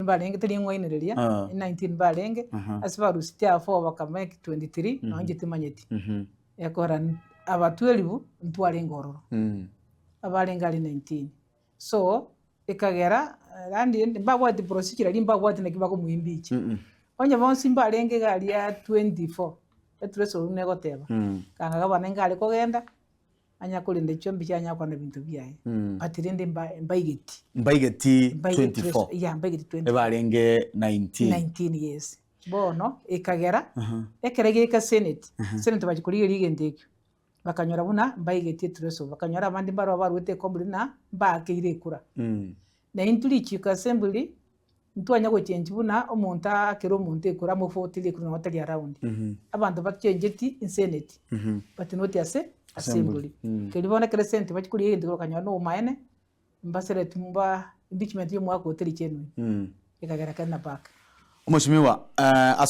mbarenge, teri ng'oinereria, Ah. 19 mbarenge, Aha. ase barusitie aba four bakamake 23, nonye inche timanyeti. Mhm. Ekora aba 12 ntwarenge ororo, Mm. abarenge are 19. So, ekagera yaani mbabwati procedure riria mbabwati naki bakomoimbicha. Mm-mm. Onye bonsi mbarenge iga aria 24, etracing buna egoteba, Mm. kanga gavana nigo are kogenda, anya korenda chiombe chiaye anya gokora ebinto biaye. Mm. But rende mba mbaigeti. Mbaigeti Mbaigeti 24. yeah, mbaigeti 24. Ebarenge 19. 19 yes. Bono, ekagera, Aha. ekere giaika senate, senate bachia korigereria egento ekio, bakanyora buna mbaigeti etreso, bakanyora abande mbaroo baruete ecompany buna mbaakeire ekura. Mm. Na intwe richiko assembly, ntwanya gochengi buna omonto aakere omonto ekura amovoterie ekura nabo tari around. Mhm. Abanto bachengetie in senate, Mhm. but not ase Assembly. assembly. Mm. Keria bono ekero senate bachia korigia egento keria bakanyora na obomaene, mbasereti mba impeachment ya omwaka oyo teri genuine, Mm. ekagera kere na back. Omweshimiwa, eh, ase.